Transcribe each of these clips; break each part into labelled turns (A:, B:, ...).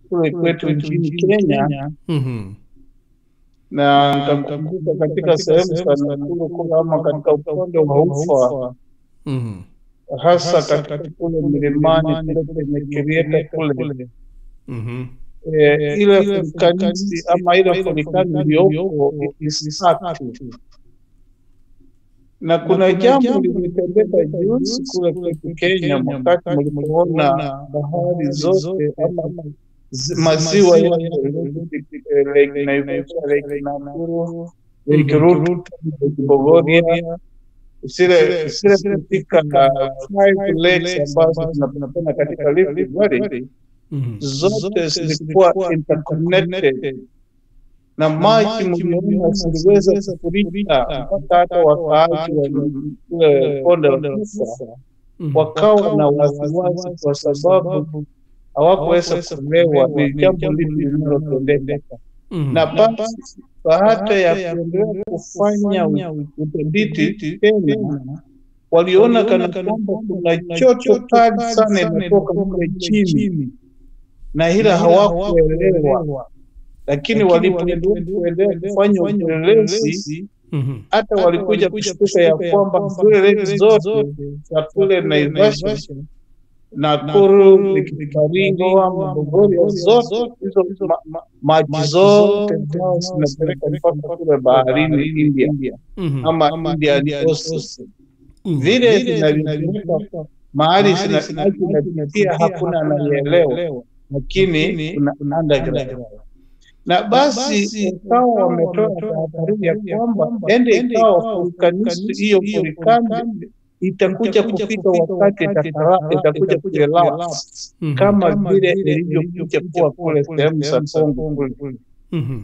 A: kule kwetu nchini Kenya. Na nitakumbuka katika sehemu sana kule ama katika upande wa Ufa, hasa katika kule milimani kule kwenye Kirieta kule. Ile volkanisi ama ile volkano iliyopo is active. Na kuna jambo limetendeka juzi kule kwetu Kenya, wakati mlipoona bahari zote ama maziwa yote, Lake Naivasha, Lake Nakuru, Lake Ruto, Lake Bogoria, zile katika 5 lakes ambazo zinapatikana katika Rift Valley, zote zilikuwa interconnected na maji mliona ziliweza kufurika mpaka hata wakaaji wa bonde la Ufa wakawa na wasiwasi, kwa sababu hawakuweza kuelewa ni jambo lipi linalotendeka. Na basi baada ya kuendelea kufanya utafiti tena, waliona kana kwamba kuna chocho kali sana inatoka kule chini, na hila hawakuelewa. Lakini walipoendelea kufanya upelelezi, hata walikuja kushtuka ya kwamba zile zote za kule Naivasha, Nakuru, Baringo ama Bogoria, zote hizo maji zote zinapeleka mpaka kule baharini India ama Indian Ocean. Vile zinapeleka mahali zinapitia hakuna anayeelewa, lakini kuna underground. Na basi ikawa wametoa tahadhari ya kwamba ende ikawa volkanisi hiyo volkano itakuja kufika wakati itakuja kurelapse kama vile ilivyokuja kuwa kule sehemu za Kongo kule.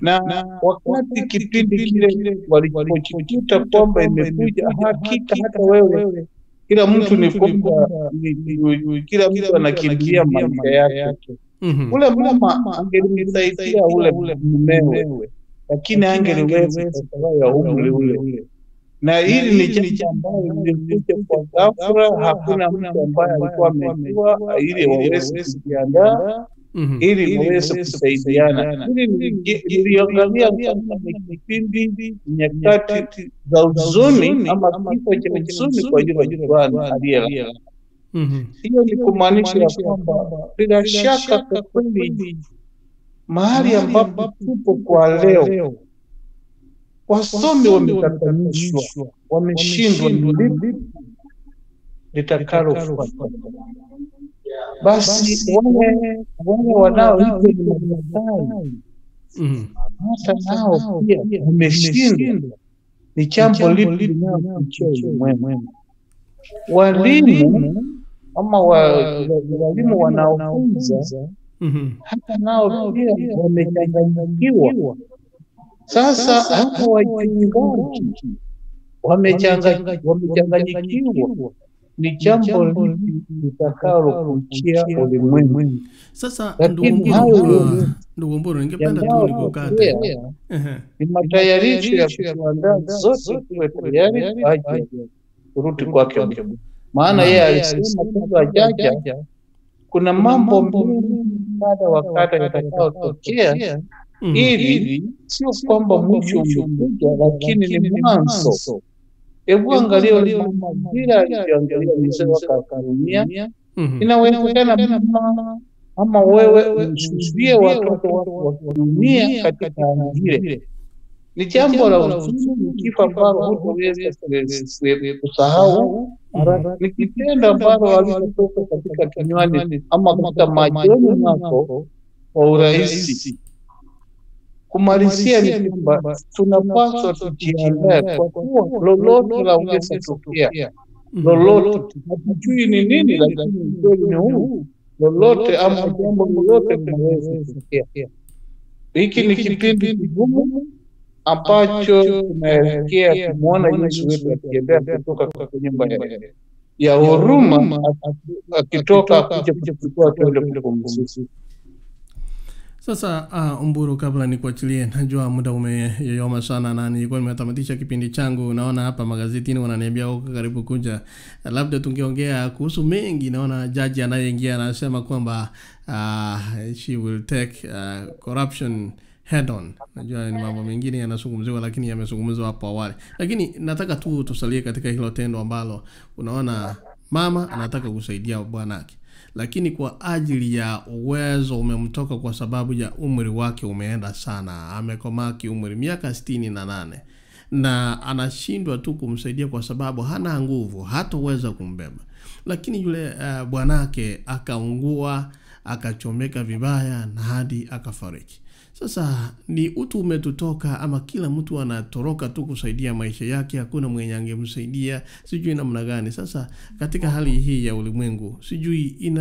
A: Na wakati kipindi kile walipojikuta kwamba imekuja, hakika hata wewe, kila mtu ni kwamba kila mtu anakimbilia maisha yake. Ule mama angelimsaidia ule mumewe, lakini angeliweza kwa sababu ya umri ule. Na hili ni jambo ambalo lilikuja kwa ghafla, hakuna mtu ambaye alikuwa amejua ili waweze kujiandaa, ili waweze kusaidiana. Hili niliangalia kama kipindi nyakati za huzuni ama kifo cha huzuni kwa ajili ya Bwana aliyelala. Hiyo ni kumaanisha ya kwamba bila shaka kwa kweli mahali ambapo tupo kwa leo, wasomi wametatanishwa, wameshindwa ni lipi litakalofuata. Basi wale wanaoitwa ni madaktari hata nao pia wameshindwa ni jambo lipi linalokuchia ulimwengu. Walimu ama walimu wanaofunza hata nao pia wamechanganyikiwa. Sasa hata wachungaji wamechanganyikiwa ni jambo lipi litakalokuchia ulimwengu.
B: Sasa ndugu Mburu, ningependa tu nikukate.
A: Ni matayarisho ya kuandaa zote tuwe tayari aje kurudi kwake. Maana yeye alisema kwamba ajaja kuna mambo mengi kadha wa kadha yatakayotokea, ili sio kwamba mwisho umekuja, lakini ni mwanzo. Hebu angalia ule mama bila alivyoangalia mzee wake akaumia. Inawezekana mama ama wewe ushuhudie watoto wako wakiumia katika hali ile. Ni jambo la huzuni, ni kifo ambalo hutoweza kusahau. Ni kitendo ambalo halitotoka katika kinywani ama katika machoni mwako kwa urahisi. Kumalizia ni kwamba tunapaswa tujiandae kwa kuwa lolote laweza kutokea. Lolote, hatujui ni nini, lakini ukweli ni huu, lolote ama jambo lolote linaweza kutokea. Hiki ni kipindi kigumu ambacho tunaelekea kumwona Yesu wetu akitembea kutoka kwa nyumba ya huruma, akitoka kuja kuchukua twende kupumzika.
B: Sasa Omburo, kabla nikuachilie, najua muda umeyoyoma sana na nilikuwa nimetamatisha kipindi changu. Naona hapa magazetini wananiambia uko karibu kuja, labda tungeongea kuhusu mengi. Naona jaji anayeingia anasema kwamba she will take corruption head on. Najua ni mambo mengine yanazungumziwa, lakini yamezungumzwa hapo awali, lakini nataka tu tusalie katika hilo tendo ambalo unaona mama anataka kusaidia bwanake, lakini kwa ajili ya uwezo umemtoka kwa sababu ya umri wake umeenda sana, amekomaa kiumri miaka 68, na anashindwa tu kumsaidia kwa sababu hana nguvu, hataweza kumbeba. Lakini yule bwanake akaungua, akachomeka vibaya na hadi akafariki. Sasa ni utu umetutoka, ama kila mtu anatoroka tu kusaidia maisha yake, hakuna mwenye angemsaidia, sijui namna gani. Sasa katika hali hii ya ulimwengu, sijui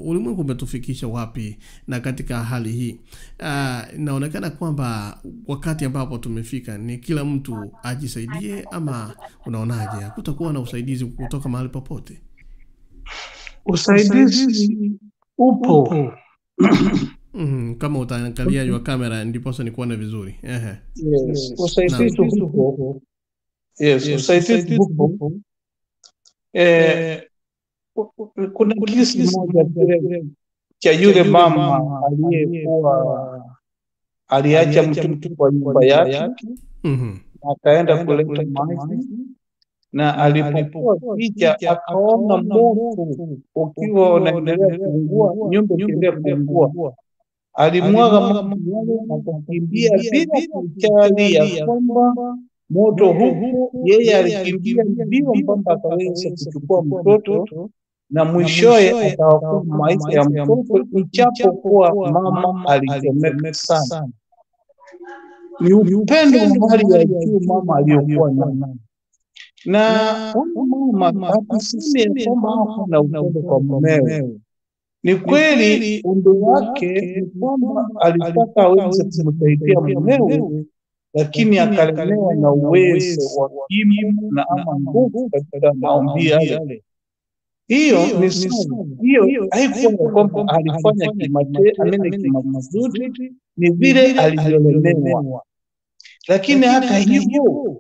B: ulimwengu umetufikisha wapi. Na katika hali hii inaonekana kwamba wakati ambapo tumefika ni kila mtu ajisaidie, ama unaonaje? Hakutakuwa na usaidizi kutoka mahali popote.
A: Usaidizi upo.
B: Kama utaangalia your camera ndiposa nikuone vizuri.
A: Yes, usaidizi upo. Yes, usaidizi upo. Kuna kisa moja cha yule mama aliyekuwa aliacha mtoto kwa nyumba yake, akaenda kuleta maji, na alipokuwa kija akaona moto ukiwa unaendelea kuungua, nyumba ikiendelea kuungua. Alimwaga maji na kukimbia bila kujali ya kwamba moto huku, yeye alikimbia mbio mpaka akaweza kuchukua mtoto, na mwishowe akaokoa maisha ya mtoto, ijapokuwa mama alichomeka sana. Ni upendo wa hali ya juu mama aliyokuwa nayo. Na huyu mama hatusemi ya kwamba hakuna upendo kwa mumewe. Ni kweli upendo wake ni kwamba alitaka aweze kumsaidia mumewe, lakini akalemewa na uwezo wa kimu na ama nguvu katika maombi yale. Hiyo ni sawa. Hiyo haikuwa kwamba alifanya kimakusudi, ni vile alivyolemewa. Lakini hata hivyo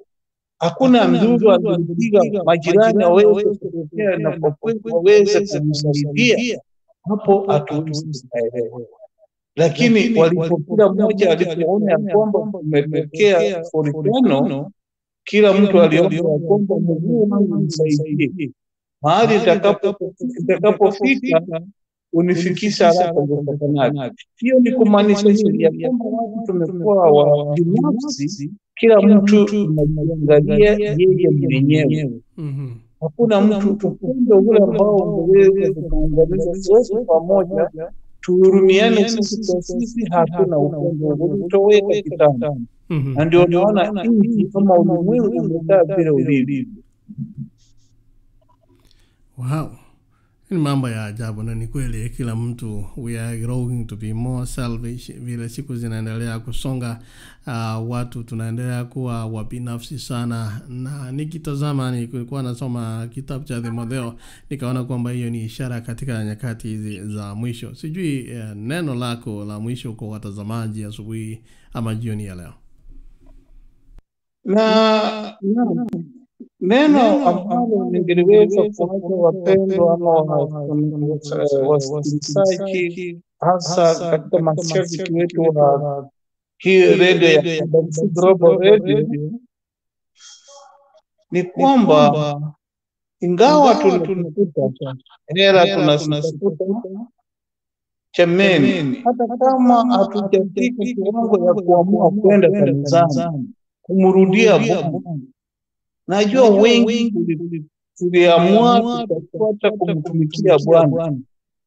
A: hakuna mdudu alimpiga, majirani waweze kutokea na kwa kweli waweze kumsaidia. Hapo hatuwezi kuelewa. Lakini walipokila mmoja alipoona ya kwamba kumetokea volcano, kila mtu aliona ya kwamba Mungu wangu nisaidie, mahali itakapofika unifikisha haraka iwezekanavyo. Hiyo ni kumaanisha nini? Ya kwamba watu tumekuwa wa binafsi, kila mtu anajiangalia yeye mwenyewe. Hakuna mtu upendo ule ambao ungeweza kutuunganisha sote pamoja, tuhurumiane sisi kwa sisi. Hakuna upendo ulitoweka kitambo, na ndio naona nchi kama ulimwengu umekaa vile ulivyo.
B: Wow. Ni mambo ya ajabu, na ni kweli kila mtu, we are growing to be more selfish. Vile siku zinaendelea kusonga, watu tunaendelea kuwa wabinafsi sana. Na nikitazama, nilikuwa nasoma kitabu cha Timotheo, nikaona kwamba hiyo ni ishara katika nyakati hizi za mwisho. Sijui neno lako la mwisho kwa watazamaji asubuhi ama jioni ya leo.
A: Na neno ambalo ningeliweza kuwacha wapendwa ama wasikilizaji, hasa katika mashabiki wetu wa hii redio ya Global Radio, ni kwamba ingawa tunatafuta hela, tunatafuta chemeni, hata kama hatujafika kiwango ya kuamua kwenda kanisani kumrudia Bwana, najua wengi tuliamua tutafuata kumtumikia Bwana,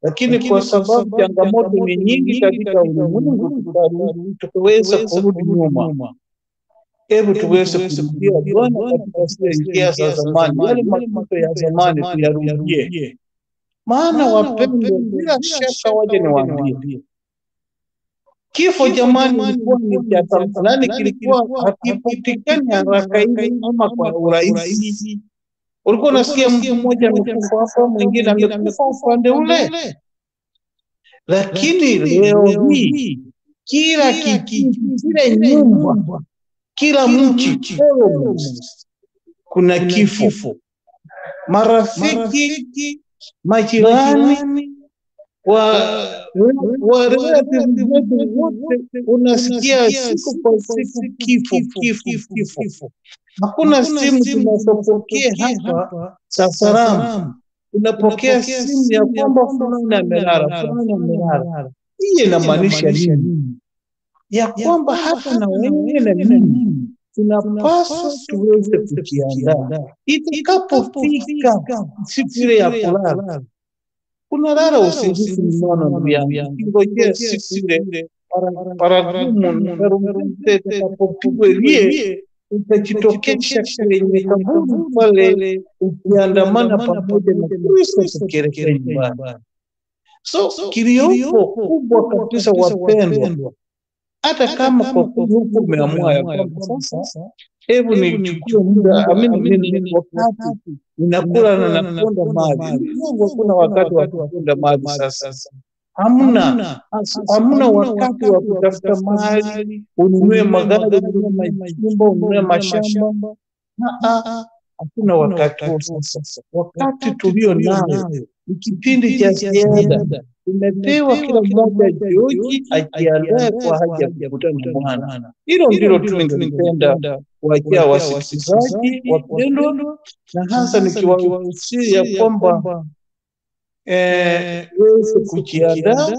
A: lakini kwa sababu changamoto ni nyingi katika ulimwengu, tukaweza kurudi nyuma. Hebu tuweze kurudia Bwana katika zile njia za zamani, yale matendo ya zamani tuyarudie. Maana wapendwa, bila shaka waje niwaambie, kifo jamani ilikuwa ni cha thamani, kilikuwa hakipatikani haraka hivi ama kwa urahisi. Ulikuwa unasikia mtu mmoja amekufa hapa, mwingine amekufa upande ule. Lakini leo hii Kila kijiji, kila nyumba, kila mji, kuna kifo. Marafiki, majirani, wa relatives wetu wote, unasikia siku kwa siku kifo, kifo, kifo. Hakuna simu tunazopokea hapa za salamu. Unapokea simu ya kwamba fulani amelala, fulani amelala. Hii inamaanisha nini? Ya kwamba hata na wewe na mimi tunapaswa tuweze kujiandaa. Itakapofika siku ile ya kulala, unalala usingizi mnono, ndugu yangu, ukingojea siku ile baragumu na tarumbeta itakapopigwa ilie, utajitokesha kwenye kaburi pale ukiandamana pamoja na Kristo tukielekea nyumbani. So kiliopo kubwa kabisa, wapendwa, hata kama kwa kweli huku umeamua ya kwamba sasa, hebu nichukue muda, amini, wakati ninakula na naponda maji. Mungu, hakuna wakati wa kuponda maji sasa. Hamna wakati wa kutafuta mali, ununue magari, ununue majumba, ununue mashamba. Hakuna wakati huo sasa. Wakati tulio nayo ni kipindi cha ziada. Tumepewa kila mmoja jioji ajiandae kwa haja ya kukutana na Bwana. Hilo ndilo tu ningelipenda kuachia wasikilizaji wapendwa, na hasa nikiwahusia ya kwamba weze kujiandaa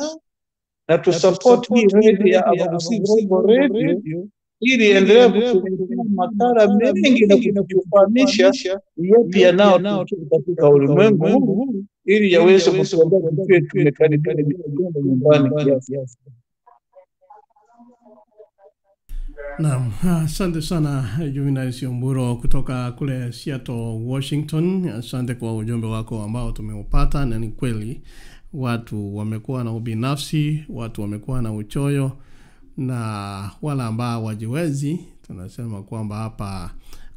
A: na tusupport hii radio ya Abagusii Global Radio ili endelee kutuletea makala mengi na kutufahamisha yapi yanayotukia katika ulimwengu huu, ili yaweze kutuandaa tukiwe tumekaribia kwenda nyumbani kiasi.
B: Naam, asante sana Juvenal Siomburo kutoka kule Seattle, Washington. Asante kwa ujumbe wako ambao tumeupata, na ni kweli watu wamekuwa na ubinafsi, watu wamekuwa na uchoyo, na wala ambao wajiwezi, tunasema kwamba hapa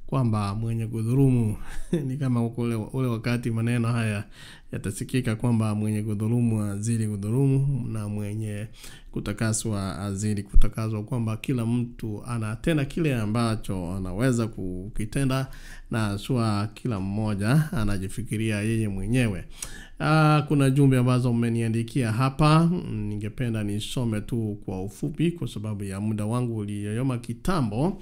B: kwamba mwenye kudhulumu ni kama ule wakati maneno haya yatasikika kwamba mwenye kudhulumu azidi kudhulumu na mwenye kutakaswa azidi kutakaswa, kwamba kila mtu anatenda kile ambacho anaweza kukitenda na swa kila mmoja anajifikiria yeye mwenyewe. Kuna jumbe ambazo mmeniandikia hapa, ningependa nisome tu kwa ufupi kwa sababu ya muda wangu uliyoyoma kitambo.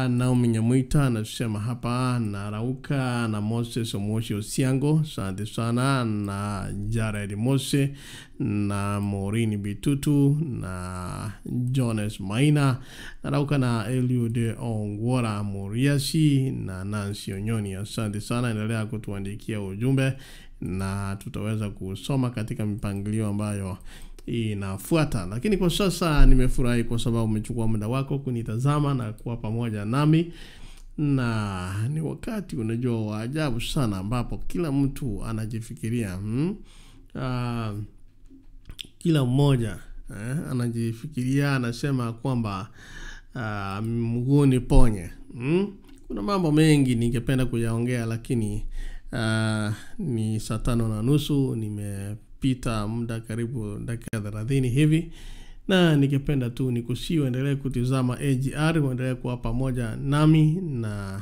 B: Naomi Nyamwita anasema hapa, na Rauka na Moses Omoshi Osiango, asante sana, na Jared Mose na Maureen Bitutu na Jones Maina, na Rauka na Eliud Ongwora Muriasi na Nancy Onyoni, asante sana. Endelea kutuandikia ujumbe na tutaweza kusoma katika mipangilio ambayo inafuata. Lakini kwa sasa nimefurahi kwa sababu umechukua muda wako kunitazama na kuwa pamoja nami, na ni wakati unajua wa ajabu sana ambapo kila mtu anajifikiria, kila mmoja anajifikiria, anasema kwamba mguu niponye. Kuna mambo mengi ningependa kuyaongea, lakini ni 5:30, nimepita muda karibu dakika 30 hivi, na ningependa tu nikusihi uendelee kutizama AGR, uendelee kuwa pamoja nami na